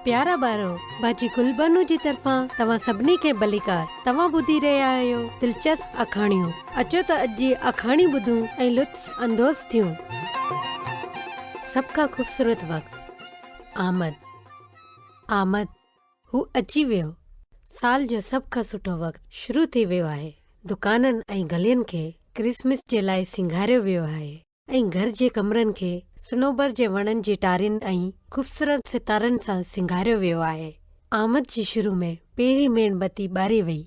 پيارا ٻارو، باجي گل بانو جي طرفان توهان سڀني کي ڀليڪار. توهان ٻڌي رهيا آهيو دلچسپ آکاڻيون. اچو ته اڄ جي آکاڻي ٻڌون ۽ لطف اندوز ٿيون. سڀ کان خوبصورت وقت، آمد. آمد. هو اچي ويو. سال جو سڀ کان سٺو وقت شروع ٿي ويو آهي. دڪانن ۽ گلين کي ڪرسمس جي لاء سينگاريو ويو آهي ۽ گهر جي ڪمرن کي صنوبر جي وڻن جي ٽارين ۽ خوبصورت ستارن سان سينگاريو ويو آهي. آمد جي شروع ۾ پهرين ميڻ بتي ٻاري وئي.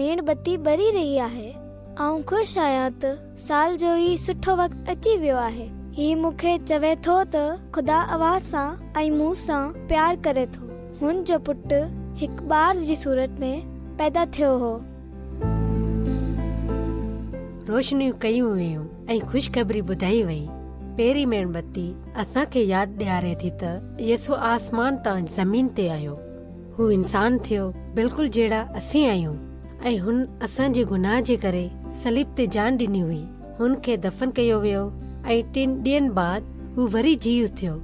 ميڻ بتي ٻري رهي آهي. آئون خوش آهيان ته سال جو هي سٺو وقت اچي ويو آهي. هي مون کي چوي ٿو ته خدا اوهان سان ۽ مون سان پيار ڪري ٿو. هن جو پٽ هڪ ٻار جي صورت ۾ پيدا ٿيو هو. روشنيون ڪيون ويون ۽ خوشخبري ٻڌائي وئي. پهرين ميڻ بتي اسان کي ياد ڏياري ٿي ته يسوع آسمان تان زمين تي آيو. هو انسان ٿيو، بلڪل جهڙا اسين آهيون، ۽ هن اسان جي گناهه جي ڪري صليب تي جان ڏني هئي. هن کي دفن ڪيو ويو ۽ ٽن ڏينهن بعد هو وري جي اٿيو.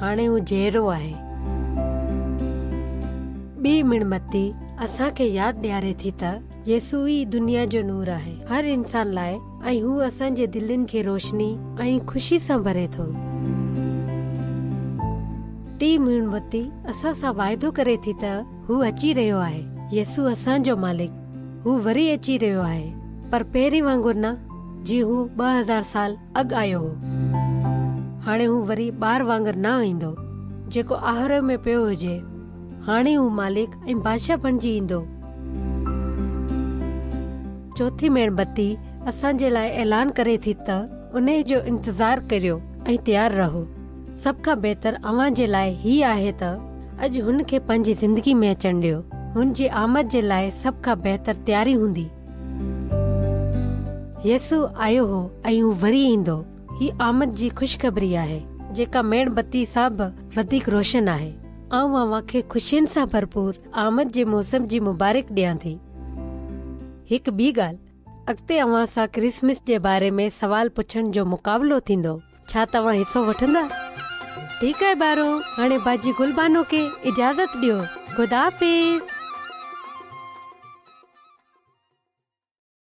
هاڻي هو جيئرو آهي. ٻي ميڻ بتي اسان کي ياد ڏياري ٿي ته يسوع ئي دنيا جو نور آهي، هر انسان لاء ۽ هو اسان جي دلين کي روشني ۽ خوشي سان ڀري ٿو. ٽين ميڻ بتي اسان سان واعدو ڪري ٿي ته هو اچي رهيو آهي. يسوع اسان جو مالڪ، هو وري اچي رهيو آهي، پر پهرين وانگر نه، جيئن هو 2000 سال اڳ آيو هو. هاڻي هو وري ٻار وانگر نه ايندو، جيڪو آهري ۾ پيو هجي. هاڻي هو مالڪ ۽ بادشاهه بڻجي ايندو. چوٿين ميڻ بتي اسان جي لاء اعلان ڪري ٿي ته انهي جو انتظار ڪريو ۽ تيار رهو. سڀ کان بهتر اوهان جي لاء هي آهي ته اڄ هن کي پنهنجي زندگي ۾ اچڻ ڏيو. هن جي آمد جي لاء سڀ کان بهتر تياري هوندي. يسوع آيو هو ۽ هو وري ايندو. هي آمد جي خوشخبري آهي، جيڪا ميڻ بتي سان به وڌيڪ روشن آهي. آئون اوهان کي خوشين سان ڀرپور آمد جي موسم جي مبارڪ ڏيان ٿي. هڪ ٻي ڳالهه، اڳتي اوهان سان ڪرسمس جي باري ۾ سوال پڇڻ جو مقابلو ٿيندو. ڇا توهان حصو وٺندا؟ ٺيڪ آهي ٻارو، هاڻي باجي گل بانو کي اجازت ڏيو. خدا حافظ.